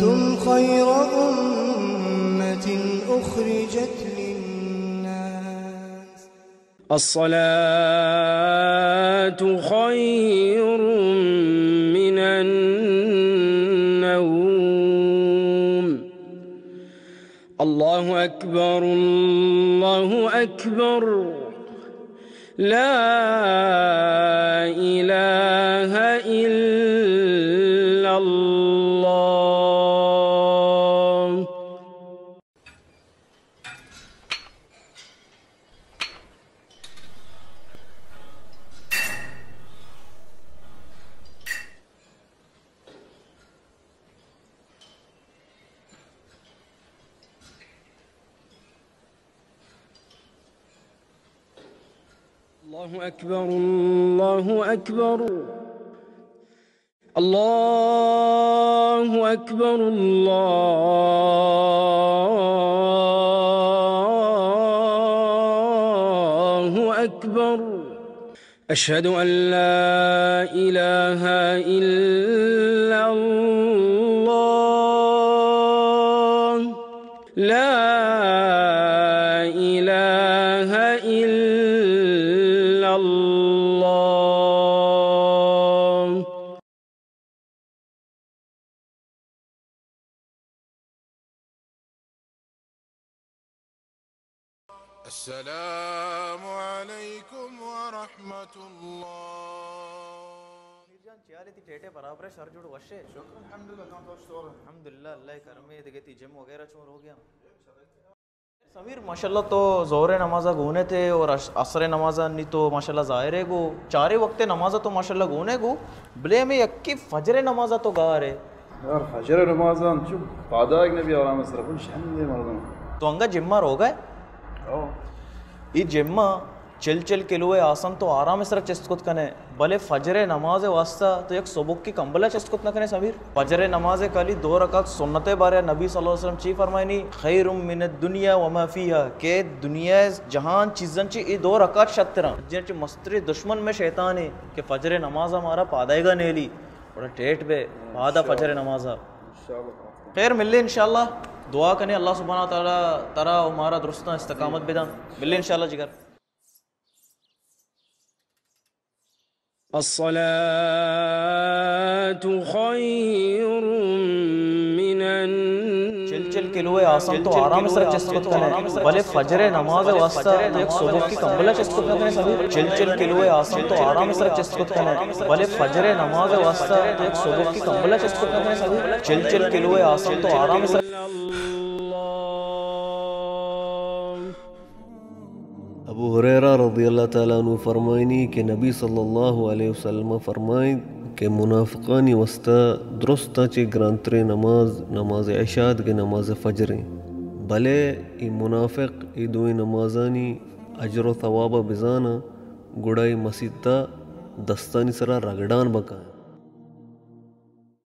كنتم خير أمة أخرجت للناس. الصلاة خير من النوم. الله أكبر، الله أكبر. لا إله إلا الله. الله أكبر، الله أكبر. الله أكبر، الله أكبر. أشهد أن لا إله إلا الله. لا إله إلا الله. السلام عليكم ورحمة الله. میر جان، چے حال ئے؟ تئی ٹیٹے برابر ئے، شر جوڑ وش ئے؟ شکر الحمدللہ، تاں تو شور۔ الحمدللہ، اللہ کرم ئے۔ دگہ تئی جم وغیرہ چون روگ ئے؟ سمیر، ماشاءاللہ تو ظہر نماز ءَ گون ئے تے اور عص-، عصر نماز ءَ نی تو ماشاءاللہ ظاہر ئے گو، چاریں وقت نماز ءَ تو ماشاءاللہ گون ئے گو، بلے ہمے یکے فجر نماز ءَ تو گار ئے۔ یار، فجر نماز انچو پاداگ نبی آرام سر، بل شہندے مردم۔ تو انگا جمعہ روگا ئے؟ او۔ ای جمعہ چل چل کلو ءِ آسن تو آرام ءِ سرا چست کت کن ئے، بلے فجر ءِ نماز ءِ واسطہ تو یک سبکی کمبل ءَ چست کت نہ کن ئے سمیر۔ فجر ءِ نماز ءِ کالی دو رکعت سنت ءِ بارے نبی صلی اللہ علیہ وسلم چی فرمائنی؟ خیر من الدنیا وما فیہا، کہ دنیا ءِ جہان چیزاں چی اے دو رکعت شتراں۔ جن چی مستری دشمن میں شیطان ئے کہ فجر ءِ نماز ءَ مارا پادائیگا نیلی۔ بڑا ٹیٹ بے، پادا فجر ءِ نماز ءَ۔ خیر، ملے انشاءاللہ۔ دعا کنے اللہ سبحانہ و تعالی ترا و مارا درستاں استقامت بداں۔ ملے انشاءاللہ جگر۔ الصلاة خير من النوم۔ چل چل کلو ءِ آسن تو آرام ءِ سرا چست کت کن ئے، بلے فجر ءِ نماز ءِ واسطہ تو یک سبکی کمبل ءَ چست کت نہ کن ئے سمیر۔ چل چل کلو ءِ آسن تو آرام ءِ سرا چست کت کن ئے، بلے فجر ءِ نماز ءِ واسطہ تو یک سبکی کمبل ءَ چست کت نہ کن ئے سمیر۔ چل چل کلو ءِ آسن تو آرام ءِ سرا۔ ابو ہریرہ رضی اللہ تعالی عنہ فرمائنی کہ نبی صلی اللہ علیہ وسلم فرمائیں کہ منافقانی واسطہ درستاں چہ گرانتریں نماز، نماز عشاء دگہ نماز فجر ایں، بلے اے منافق اے دوئیں نمازانی اجر و ثواب بزاناں، گڑا اے مسیت ءَ دستانی سرا رگڑان بکاں۔